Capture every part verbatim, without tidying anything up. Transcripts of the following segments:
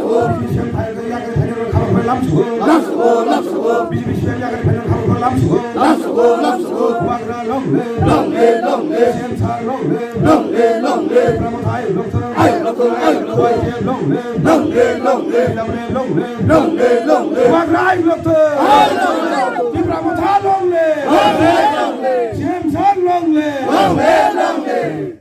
B J P C M yakari phainai rok khabang phai lamsugo. Lamsugo, lamsugo. B J P C M yakari phainai rok khabang phai lamsugo. Lamsugo, lamsugo. Bubagra long live. Long live, long live. C M sir long live. Long live, long live. Tipra Motha ayuk lokthung. Ayuk lokthung, ayuk lokthung. Y T F long live. Long live, long live. T W F long live. Long live, long live. Bubagra ayuk lokthung. Ayuk lokthung. Tipra Motha long live. Long live, long live. C M sir long live. Long live, long live.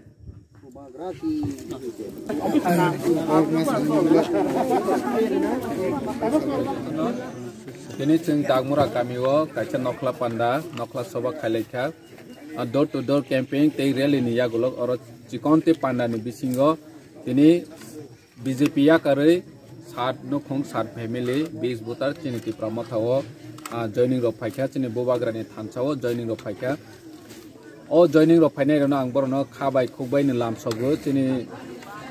Tini chwng Dagmura kamio kaisa nokhla panda, nokhla soba khailaikha. Ah, door to door campaign tei rally ni yagulo oro chikon tei panda ni bisingo tini B J P yakarwi sat nukhung, sat family, bis voter chini Tipra Motha o, ah, joining rok phaikha, chini Bubagra ni thansa o joining rok phaikha. O joining rok phainai rokno ang borokno kha bai khuk bai no lamsogo, chini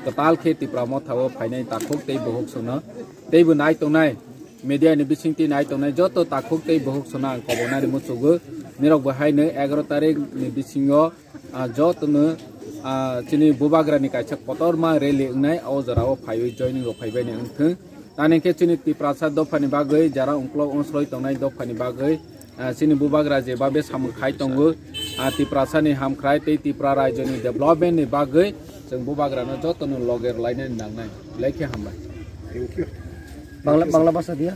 kwtal khe Tipra Motha o phainai takhuk tei buhuk songno teibo nai tongnai, media ni bisingtwi nai tongnai joto takhuk tei buhuk songno ang kobonani muchugo. Nirok bo haino egaroh tarik ni bisingo, ah, jotono, ah, chini Bubagra ni kaisa kotorma rally wngnai, o jora o phaiwi joining rok phaibai ni wngthung. Tani khe chini Tiprasa dophani bagwi, jara ungkulok ongsoroi tongnai dophani bagwi, ah, chini Bubagra je babe samung khai tongo, ah, Tiprasa ni hamkrai tei Tipra raijo ni development ni bagwi chwng Bubagra no jotono loge rwlainani nangnai. Belai khe hambai. Bangla, Bangla bhasha diya?